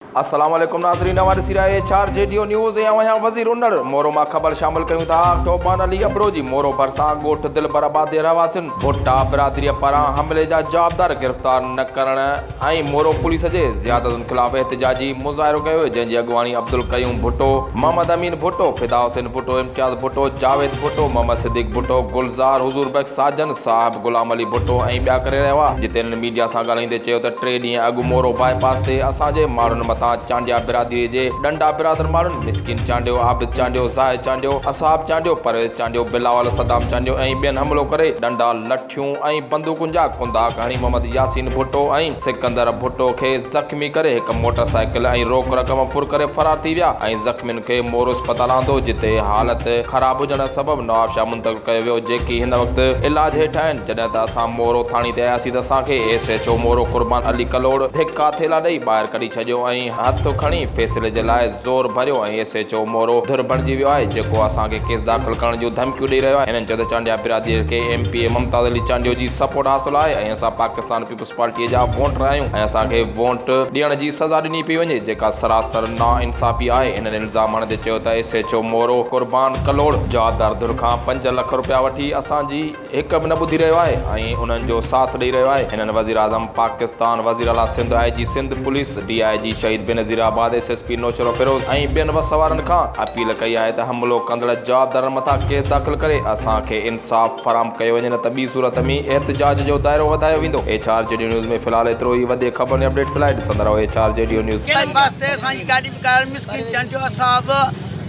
السلام عليڪم ناظرين اوهان ڏسي رهيا آهيو H R G D O news ۽ اوهان آهيان وزير انڙ مورو مان خبر شامل ڪيون ٿا ٽوپان علي ابڙو جي مورو ڀرسان ڳوٺ دلبر آباد جي رهواسين ڀٽا برادري پاران حملي جا جوابدار گرفتار نه ڪرڻ ۽ مورو پوليس جي زيادتن خلاف احتجاجي مظاهرو ڪيو ويو جنهن جي اڳواڻي عبدالقيوم ڀٽو محمد امين ڀٽو فدا حسين ڀٽو امتياز ڀٽو جاويد ڀٽو محمد صديق ڀٽو گلزار حضور بخش ساجن صاحب غلام علي ڀٽو ۽ ٻيا ڪري رهيا هئا جتي هنن ميڊيا سان ڳالهائيندي چيو ته ٽي ڏينهن اڳ مورو باء پاس تي اسان جي ماڻهن مٿان چانڊيا برادري جي ڏنڊا برادر ماڻهن مسڪين چانڊيو، عابد چانڊيو، زاهد چانڊيو، اصحاب چانڊيو، پرويز چانڊيو، بلاول، صدام چانڊيو ۽ ٻين حملو ڪري ڏنڊا، لٺيون ۽ بندوقن جا ڪنداڪ هڻي محمد ياسين ڀٽو ۽ سڪندر ڀٽو کي زخمي ڪري هڪ موٽر سائيڪل ۽ روڪ رقم ڦر ڪري فرار ٿي ويا ۽ زخمين کي مورو اسپتال آندو جتي حالت خراب هجڻ سبب نوابشاهه منتقل ڪيو ويو جيڪي هن وقت علاج هيٺ آهن جڏهن ته اسان مورو ٿاڻي تي آياسين ته اسان کي S H O Moro Qurban Ali Kalhoro ڌڪا ٿيلها ڏئي ٻاهر ڪڍي ڇڏيو ۽ هٿ کڻي فيصلي جي لاء زور ڀريو ۽ ايس ايڇ او مورو ڌر بڻجي ويو آهي جيڪو اسان کي ڪيس داخل ڪرڻ جون ڌمڪيون ڏئي رهيو آهي هنن چيو ته چانڊيا برادري کي M P A Mumtaz Ali Chandio جي سپورٽ حاصل آهي ۽ اسان پاڪستان پيپلز پارٽي جا وونٽر آهيون ۽ اسان کي وونٽ ڏيڻ جي سزا ڏني پئي وڃي جيڪا سراسر نا انصافي آهي هنن الزام هڻندي چيو ته S H O Moro Qurban Kalhoro جوابدار ڌر کان پنج لک روپيا وٺي اسان جي هڪ به نه ٻڌي رهيو آهي ۽ انهن جو ساٿ ڏئي رهيو آهي. هنن وزيراعظم پاڪستان، وزيراعليٰ Sindh, I G Sindh police, D I G Shaheed Benazirabad, S S P Naushahro Feroze ۽ ٻين وس وارن کان اپيل ڪئي آهي ته حملو ڪندڙ جوابدارن مٿان ڪيس داخل ڪري اسان کي انصاف فراهم ڪيو وڃي نه ته ٻي صورت ۾ احتجاج جو دائرو وڌايو ويندو. H R G D news ۾ في الحال ايترو ئي وڌيڪ خبرن ۽ اپڊيٽس لاء ڏسندا رهو H R G D news. ڪنهن واسطي اسان جي گاڏي به ڪار مسڪين چانڊيو اصحاب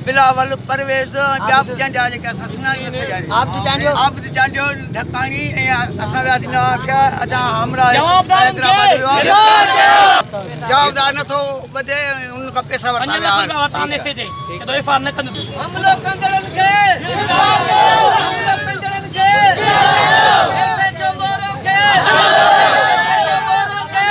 بلاول پرويز ۽ ٻيا به چانڊيا جيڪي اسان سڃاڻي نه سگهياسين عابد چانڊيو عابد چانڊيو ڍڪاڻي ۽ اسان وياسين نوابشاهه اتان همراهه حيدرآباد ويو آهي جوابدار نٿو ٻڌي ۽ ان کان پئسا ورتا ويا آهن. حملو ڪندڙن کي حملو ڪندڙن کي ايس ايڇ او مورو کي ايس ايڇ او مورو کي.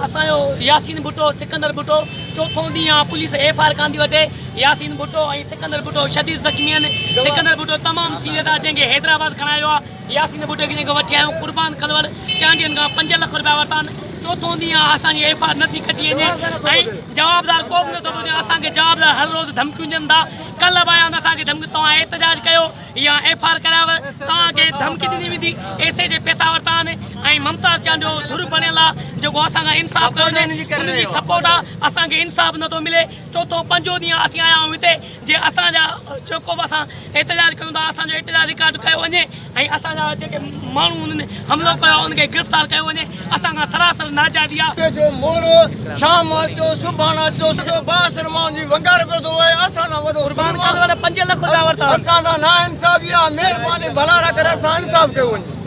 اسان جو ياسين ڀٽو سڪندر ڀٽو چوٿون ڏينهن آ پوليس ايف I R ڪانه ٿي وٺي ياسين ڀٽو ۽ سڪندر ڀٽو شديد زخمي آهن سڪندر ڀٽو تمام سيريس آ جنهن کي حيدرآباد کڻايو آ ياسين ڀٽو کي جنهن کي وٺي آيو قربان ڪلوڙ چانڊين کان پنج لک روپيا ورتا آهن چوٿون ڏينهن آ اسان جي ايف I R نه ٿي ڪٽي وڃي ۽ جوابدار ڪو به نٿو ٻڌي اسان کي جوابدار هر روز ڌمڪيون ڏين ٿا ڪلهه به آيا آهن اسان کي ڌمڪيون توهان احتجاج ڪيو يا ايف I R ڪرايو توهان کي ڌمڪي ڏني ويندي ايس اي جي پيسا ورتا آهن ۽ ممتاز چانڊيو ڌر بڻيل آ جيڪو اسان کان انصاف ڪيو وڃي ان جي سپورٽ آ اسان کي انصاف نٿو ملي چوٿون پنجون ڏينهن اسين آيا آهيون هتي جي اسان جا جيڪو به اسان احتجاج ڪيون ٿا اسان جو احتجاج رڪارڊ ڪيو وڃي ۽ اسان جا جيڪي ماڻهو انهن حملو ڪيو آ انهن کي گرفتار ڪيو وڃي اسان کان سراسر ناجائزي آ. جو مورو شام اچو سڀاڻ اچو سڄو بااثر ماڻهن جي ونگار پيو ٿو وهي اسان سان وڏو قربان ڪندڙ 5 لک رپيا ورتا. اسان سان ناانصافي آ مهرباني ڀلارا ڪري اسان انصاف ڪيو وڃي.